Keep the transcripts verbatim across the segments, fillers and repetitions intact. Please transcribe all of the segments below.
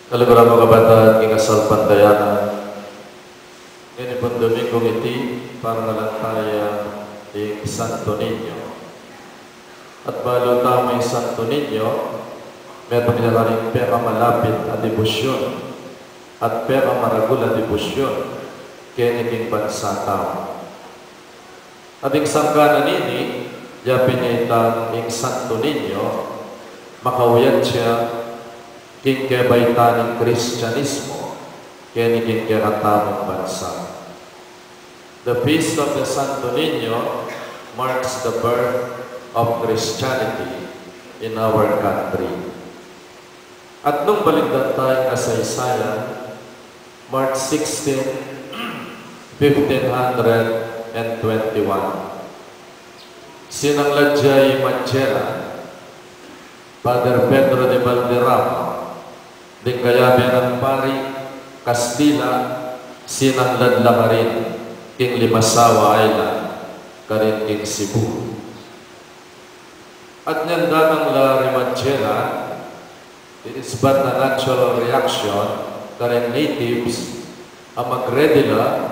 Kaluguran ku, kapatad, king kasalpantayanan, ngeni pung Dominggung iti, parangalan taya ing Santo Niño. At balu tamu ing Santo Niño, metung ya karing pekamalapit a debosyon at pekamaragul a debosyon keni king bansa tamu. At ing sangkan na nini, ya pin itang ing Santo Niño, makauyat ya king kebaitan ning Kristianismo keni king kekatamung bansa. The Feast of the Santo Niño marks the birth of Christianity in our country. At nung balikdan taya ing kasaysayan, March sixteen, fifteen hundred and twenty-one, sinanglad ya i Magellan, Father Pedro de Valderrama, ding kayabe nang pari Kastila, sinanglad la karin king Limasawa Island, karin king Cebu. At inyang datang la ri Magellan, it is but a natural reaction kareng natives a mag-ready la,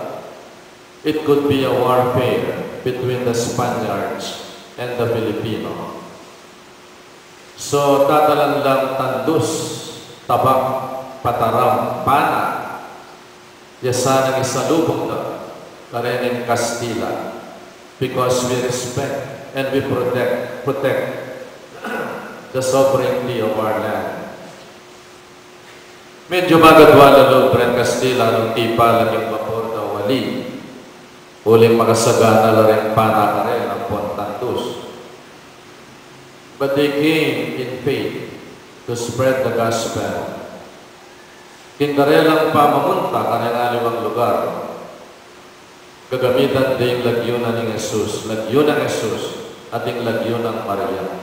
it could be a warfare between the Spaniards and the Filipino. So, dadalan lang tandus, tabak, pataram, pana, ya sanang isalubung da kareng Kastila, because we respect and we protect, protect the sovereignty of our land. Medyu magadwa la lub reng Kastila nung tipa la king bapor da wali, uling makasagana la reng pana karela ampon tandus. But they came in faith to spread the gospel. King karelang pamamunta kareng aliwang lugar, gagamitan da ing lagyu na ning Jesus, lagyu nang Jesus, at ing lagyu nang Maria.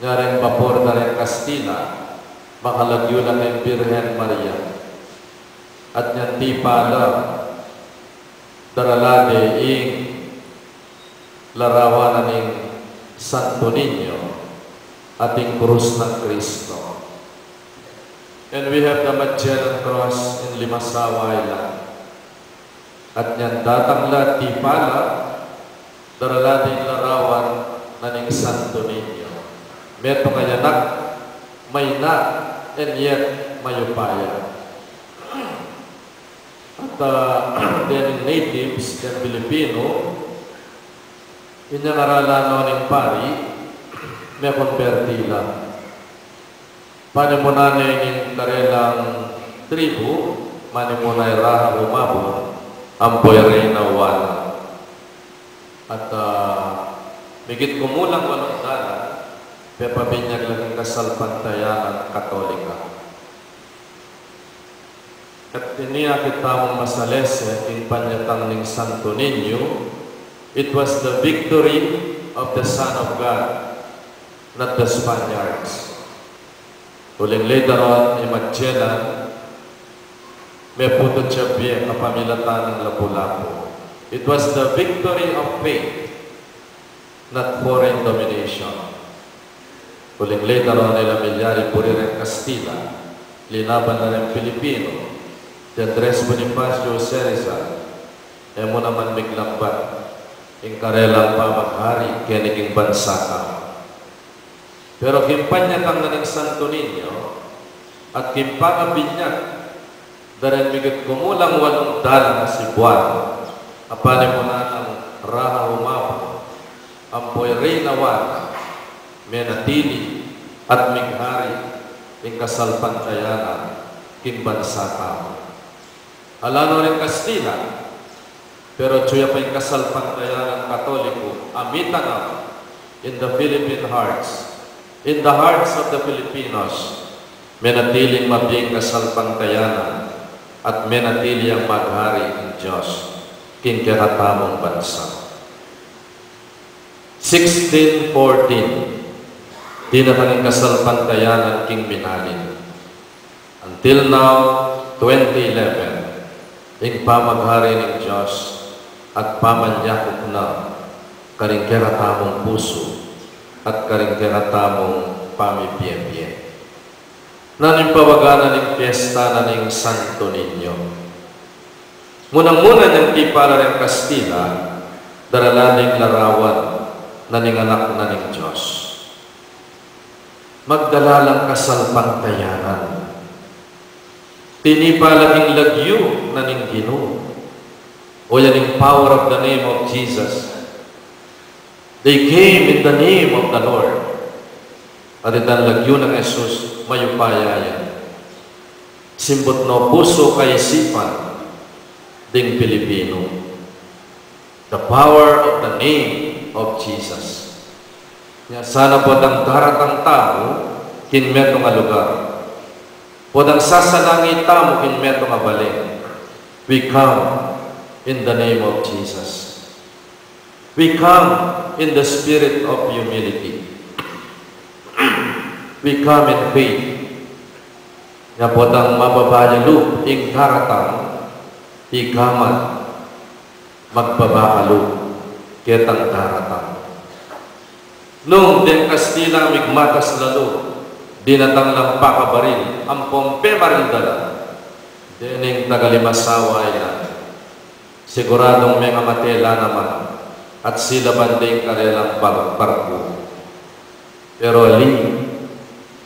Nya reng bapor da reng Kastila, makalagyu la keng Birhen Maria. At inyang tipa la, darala de ing larawan na ning Santo Niño at ing krus nang Kristo. And we have the Magellan Cross in Limasawa Island. At inyang datang la, tipa la, darala de ing larawan na ning Santo Niño. Metung a yanak, maina, and yet mayupaya. At, ah, dening natives, deng Pilipino, inyang aralan no ning pari, mekumberti la. Panimunan ne ning karelang tribu, manimuna i Raha Humabon, ampo i Reyna Juana. At, ah, migit kumulang walung dalan, pepabinyag la king kasalpantayanan Katolika. At ini akit tamung masalese king panyatang ning Santo Niño, it was the victory of the Son of God, not the Spaniards. Uling later on, i Magellan, meputut ya bie kapamilatan ning Lapu-Lapu. It was the victory of faith, not foreign domination. Uling later on, ila milyari buri reng Kastila, linaban na reng Pilipino, i Andres Bonifacio Cerizal, e mu naman miglambat ing karelang pamaghari keni king bansa ta. Pero king panyatang na ning Santo Niño, at king pangabinyag da reng migit kumulang walung dalan a Cebuano, a panimunan nang Raha Humabon, ampo i Reyna Juana, menatili at mighari ing kasalpantayanan king bansa tamu. Ala no ring Kastila, pero atyu ya pa ing kasalpantayanan Katoliko a mitanam in the Philippine hearts, in the hearts of the Filipinos. Menatiling mabie ing kasalpantayanan at menatili yang maghari ing Dios king kekatamung bansa. Sixteen fourteen, dinakan ing kasalpantayanan king minalin. Until now, twenty eleven, ing pamaghari ning Dios at pamanyakup na karing kekatamung pusu at karing kekatamung pamibie-bie. Nanu ing pawaga na ning piesta na ning Santo Niño? Munang-muna, inyang tipa la reng Kastila, darala ding larawan na ning Anak na ning Dios. Magdala lang kasalpantayanan. Tinipa la king lagyu na ning Ginu. O, yan ing power of the name of Jesus. They came in the name of the Lord. At itang lagyu nang Jesus, mayupaya ya. Simbut no pusu kaisipan ding Pilipinu. The power of the name of Jesus. Nya sana potang daratang tamu king metung a lugar, potang sasalangit tamu king metung a bale, we come in the name of Jesus. We come in the spirit of humility. We come in faith. Nya potang mababa ya lub ing daratang, ikamat magbaba ka lub ketang daratang. Nung deng Kastila migmatas la lub, dinatang lang pakabaril ampong pemaril da la dening taga Limasaw Island. Siguradung mengamate la naman at silaban deng karelang bar-, barku. Pero ali,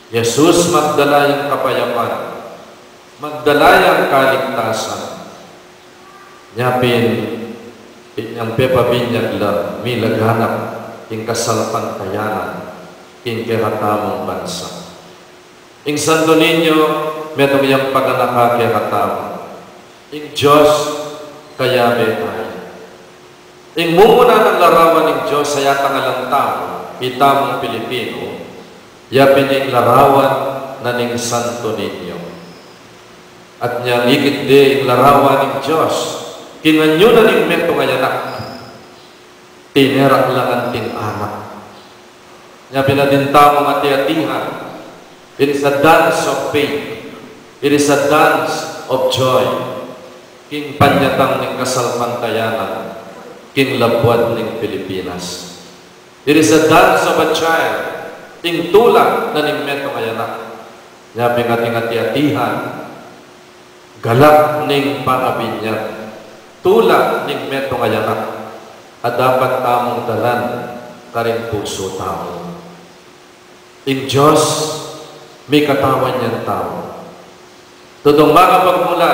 Jesus magdala yang kapayapan, magdala yang kaligtasan. Nya pin, inyang pepabinyag la, milaganap ing kasalpantayanan king kekatamung bansa. Ing Santo Niño, metung yang paganaka kekatamu. Ing Dios, kayabe taya. Ing mumuna nang larawan ning Dios a yatangalan tamu, itamung Pilipinu, ya pin ing larawan na ning Santo Niño. At inyang ikit de ing larawan ning Dios king anyu na ning metung a anak, tinerak la anting anak. Nya pin atin tamung ati-atihan, it is a dance of faith, it is a dance of joy, king panyatang ning kasalpantayanan king labuad ning Pilipinas. It is a dance of a child, ing tula na ning metung a anak. Nya pin ating ati-atihan, galak ning pangabinyag, tula ning metung a anak, a dapat tamung dalan karing pusu tamu. Ing Dios, mikatawan yang tau. Tutung makapagmula,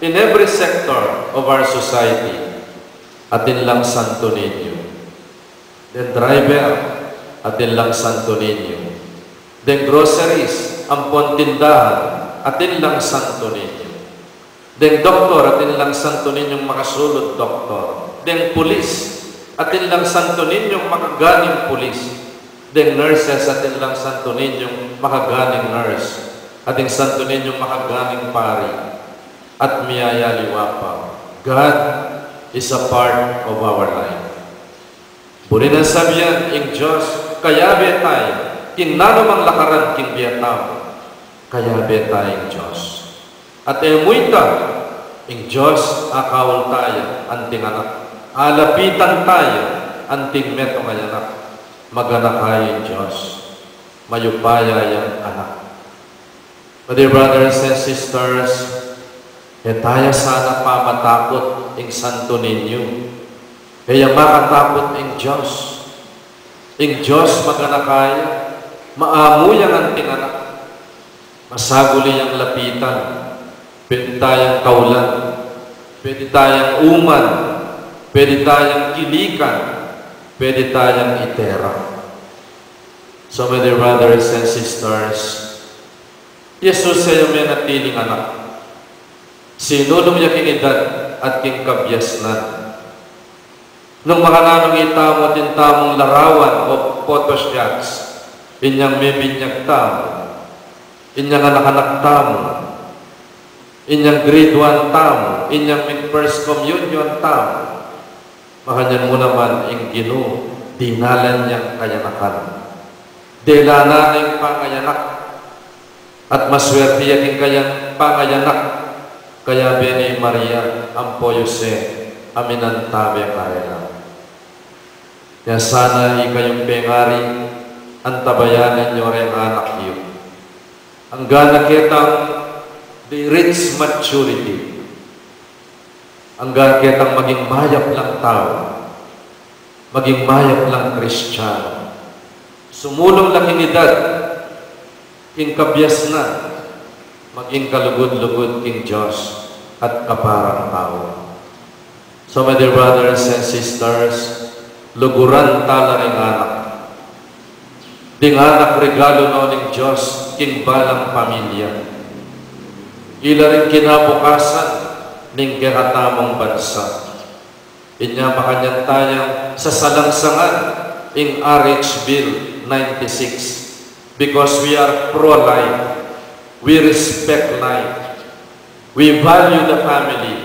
in every sector of our society, atin lang Santo Niño. Deng driver, atin lang Santo Niño. Deng groceries ampon tindahan, atin lang Santo Niño. Deng doktor, atin lang Santo Niñong makasulud doktor. Deng pulis, atin lang Santo Niñong makaganing pulis. Deng nurses, atin lang Santo Niñong makaganing nurse. Atin Santo Niñong makaganing pari. At miyayaliwa pa. God is a part of our life. Buri nang sabian ing Dios, kayabe taya, king nanumang lakaran king bie tamu, kayabe taya ing Dios. At e mu ita, ing Dios akaul taya anting anak, alapitan taya anting metung a anak, maganaka ing Dios, mayupaya yang anak. My dear brothers and sisters, e taya sana pamatakut ing Santo Niño. E ya makatakut ing Dios. Ing Dios maganaka ya, maamu yang anting anak. Masaguli yang lapitan, pwede tayang kaulan, pwede tayang uman, pwede tayang kilikan, pwede tayang iterak. So, my dear brothers and sisters, Jesus ya ing menatiling anak. Sinulung ya king edad at king kabiasnan. Nung makananu itamu, atin tamung larawan o photoshots, inyang mebinyag tamu, inyang anak-anak tamu, inyang grade one tamu, inyang mig first communion tamu, makanyan mu naman ing Ginu, dinalan yang kayanakan. Dela na ing pangayanak, at maswerte ya king kayang pangayanak, kayabe ni Maria ampo Jose a minantabe karela. Kaya sana ikayung pengari, antabayanan yu reng anak yu. Angga na ketang they reach maturity. Angga ketang maging mayap lang tau, maging mayap lang Kristiyano. Sumulung la king edad, king kabiasnan, maging kalugud-lugud king Dios at kaparang tau. So, my dear brothers and sisters, luguran tala ring anak. Ding anak regalu no ning Dios king balang pamilya. Ila ring kinabukasan ning kekatamung bansa. Inya makanyan tayang sasalangsangan ing R H Bill ninety-six, because we are pro-life, we respect life, we value the family.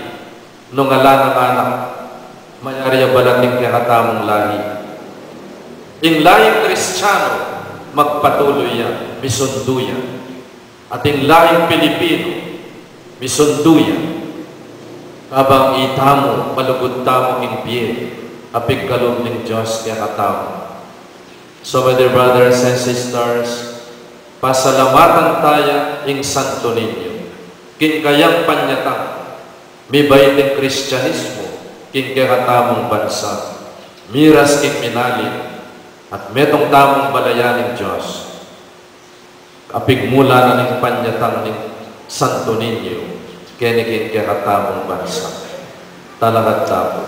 Nung ala nang anak, mayari ya balat ing kekatamung lahi. Ing lahing Kristiyano, magpatuloy ya, misundu ya. Ating lahing Pilipino, misundu ya. Kabang itamu, malugud tamu king bie a pigkalub ning Dios kekatamu. So, my dear brothers and sisters, pasalamatan taya ing Santo Niño king kayang panyatang mibait ing Kristiyanismo king kekatamung bansa, miras king minalim at metung tamung balayan ning Dios. Apigmula na ning panyatang ning Santo Niño keni king kekatamung bansa. Talakad tamu.